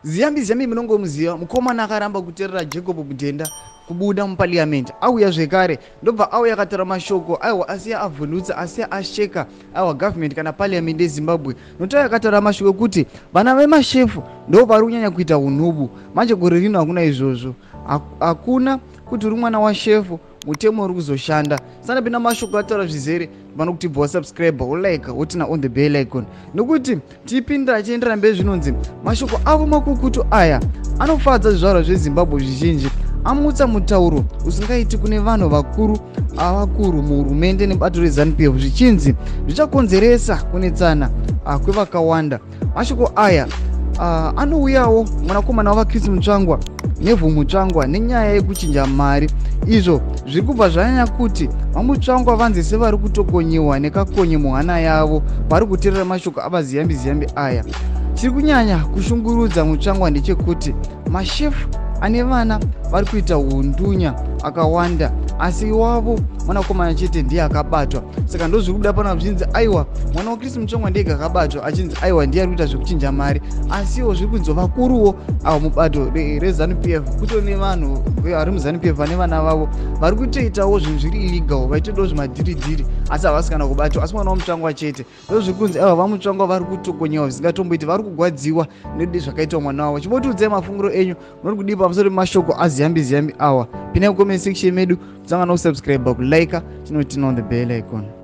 Ziyambi Ziyambi munongomuziva, mukomana akaramba kuteerera Jacob Mudenda kubuda muparliament. Auya zvekare, ndobva auya akataura mashoko aiwa asiya avhundutsa, asiya asheka aiwa government kana parliament yeZimbabwe. Nokuti auya akataura mashoko ekuti vana vemashefu ndo vari kunyanya kuita unhubu. Manje gore rino hakuna izvozvo, hakuna kuti uri mwana washefu, mutemo uri kuzoshanda. Sanapinda mashoko ataura zvizere, vanokuti bva wasubscribe, wolike, woturn on the bell icon, nokuti tipindira achiendera mberi. Zvinonzi mashoko avo makukutu aya anofadza zvizvarwa zveZimbabwe zvizhinji, amutsa mutauro usingaiti kune vanhu vakuru avakuru muhurumende nebato reZANU PF, zvichinzi zvichakonzeresa kunetsana kwevakawanda. Mashoko aya anouyawo mwanakomana wavaChris Mutsvangwa, Nevhu Mutsvangwa, nenyaya yekuchinja mari, izvo zviri kubva zvanyanya kuti vaMutsvangwa vanzi sevari kutokonyiwa nekakonye muhana yavo vari kuteerera mashoko avaZiyambi Ziyambi aya. Chiri kunyanya kushungurudza Mutsvangwa ndechekuti mashefu ane vana vari kuita undunya akawanda, asi wavo mwanakomana chete ndiye akabatwa. Saka ndozviri kubuda pana zvichinzi aiwa mwana waChris Mutsvangwa ndiyega akabatwa, achinzi aiwa ndiye ari kuita zvekuchinja mari. Asiwo zviri kunzi vakuruwo avo mubato reZANU PF, kutori nevanhu vari muZANU PF vane vana vavo vari kutoitawo zvinhu zviri illegal, vaitodawo zvemadhiridhiri, asi havasi kana kubatwa, asi mwana waMutsvangwa chete. Ndozviri kunzi aiwa vaMutsvangwa vari kutokonyewa zvisingatomboiti, vari kugwadziwa nedi zvakaitwa mwana wavo. Chimbotiudzai mafungiro enyu, munori kudii pamusoro pemashoko aZiyambi Ziyambi awa? Pinai kucomment section medu, kusangana kusubscribe, kulike, chinoturn on the bell icon.